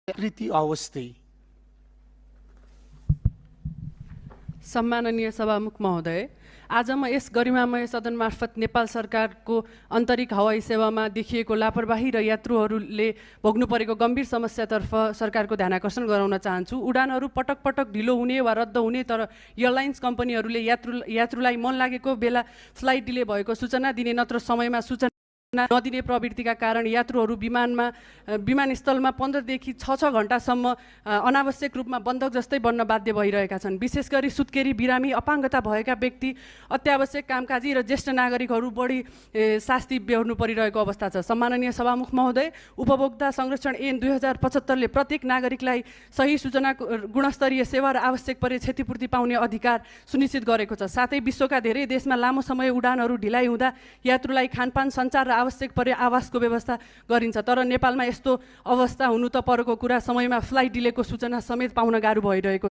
कृति अवस्थी। सम्माननीय सभामुख महोदय, आज म यस गरिमामय सदन मार्फत नेपाल सरकारको आन्तरिक हवाई सेवामा देखिएको लापरवाही र यात्रुहरूले भोग्नु परेको गम्भीर समस्यातर्फ सरकारको ध्यान आकर्षण गराउन चाहन्छु। उडानहरू पटक पटक ढिलो हुने वा रद्द हुने, तर एयरलाइन्स कम्पनीहरूले यात्रुलाई मन लागेको बेला फ्लाइट डिले भएको सूचना दिने नत्र समयमा सूचना नदिने प्रवृत्तिका कारण यात्रुहरू विमानस्थलमा 15 देखि 6 घण्टासम्म अनावश्यक रूपमा बन्धक जस्तै बन्न बाध्य भइरहेका छन्। विशेष गरी सुत्केरी, बिरामी, अपाङ्गता भएका व्यक्ति, अत्यावश्यक कामकाजी र ज्येष्ठ नागरिकहरू बढी शास्ति बेहोर्नु परिरहेको अवस्था छ। सम्माननीय सभामुख महोदय, उपभोक्ता संरक्षण ऐन 2075 ले प्रत्येक नागरिकलाई सही सूचना, गुणस्तरीय सेवा र आवश्यक परे क्षतिपूर्ति पाउने अधिकार सुनिश्चित गरेको छ। साथै विश्वका धेरै देशमा लामो समय उडानहरू ढिलाइ हुँदा यात्रुलाई खानपान, सञ्चार र आवश्यक परे आवासको व्यवस्था गरिन्छ, तर नेपालमा यस्तो अवस्था हुनु त परको कुरा, समयमा फ्लाइट डिलेको सूचना समेत पाउन गाह्रो भइरहेको